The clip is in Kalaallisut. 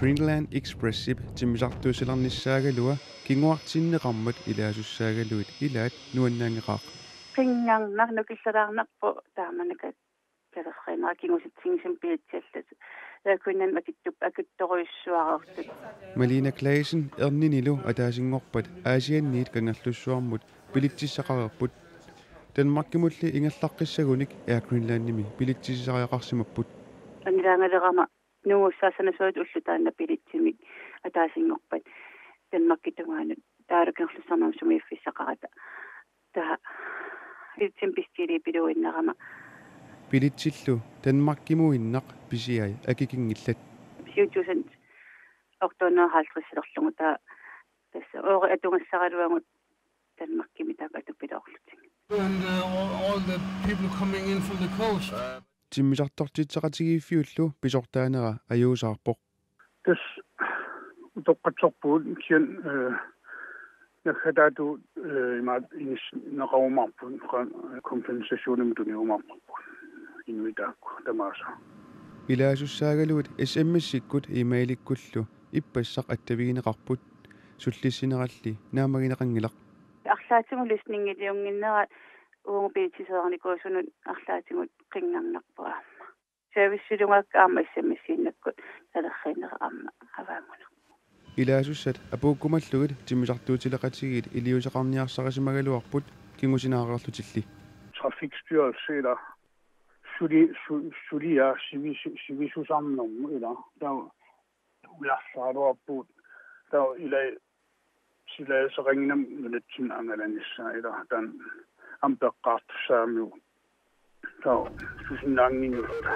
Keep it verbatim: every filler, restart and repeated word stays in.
Greenland Expressip timmisartuussilernissaagaluaq kinguartinneqarmat ilaasussaagaluit ilaat nuannaangeqaaq. Qinngarnaq nukillalaarnarpoq taamanikkut talerriinnera kingusitsigisumik billetsillu. Air Greenland akitsup akitsorujussuareersut. Malina Claessen Erninilu ataasinngorpat Aasianniit Kangerlussuarmut bilitsissaqareerput. Danmarkimulli ingerlaqqissagunik Air Greenlandimi bilitsisisariaqarsimapput. Annilaangalerama nungussaassanasuut ullut taanna bilitsimik ataasinngorpat Danmarkip tungaanut taavalu Kangerlussuarmut sumiiffissaqarata. Taava bilitsimik bestiliipiluinnarama. Bilitsillu Danmarkimuinnaq pisiai akikinngillat. Syv tusind otte hundrede og halvtreds silerlugu taava tassa oori atugassaraluagut Danmarkimi taakku atupiloorlutik. And uh, all, all the people coming in from the coast. Timmisartortitseqatigiiffiullu pisortaanera ajuusaarpoq. Tassa utoqqatserpugut kisianni øh, naggataatigut øh, imaat inissinneqarumaarput qa- kompensationimik tuniumaarparput inuit taakku tamaasa. Ilaasussaagaluit S M S-ikkut e-mailikkullu ippassaq attavigineqarput sullissineralli naammagineqanngilaq. Arlaatigut løsningiliunnginnera uagut bilitsiseriarnikuusunut arlaatigut qinngarnarpoq aamma. Servicilugakku aamma S M S-innakkut talerriinnera aamma avaanngunarpoq. Ilaasussat apuukkumallugit timmisartuutileqatigiit iliuuseqarniarsarisimagaluarput kingusinaarlutilli. Trafikstyrelse ila suli su- sulia sivisu- sivisusarnermut ila taava ujarlaaraluarpugut taava ila silaasaqanngimmat nunatsinni angalanissaa ila taanna aamma peqqaartussaammigut taava susinnaannginnatta.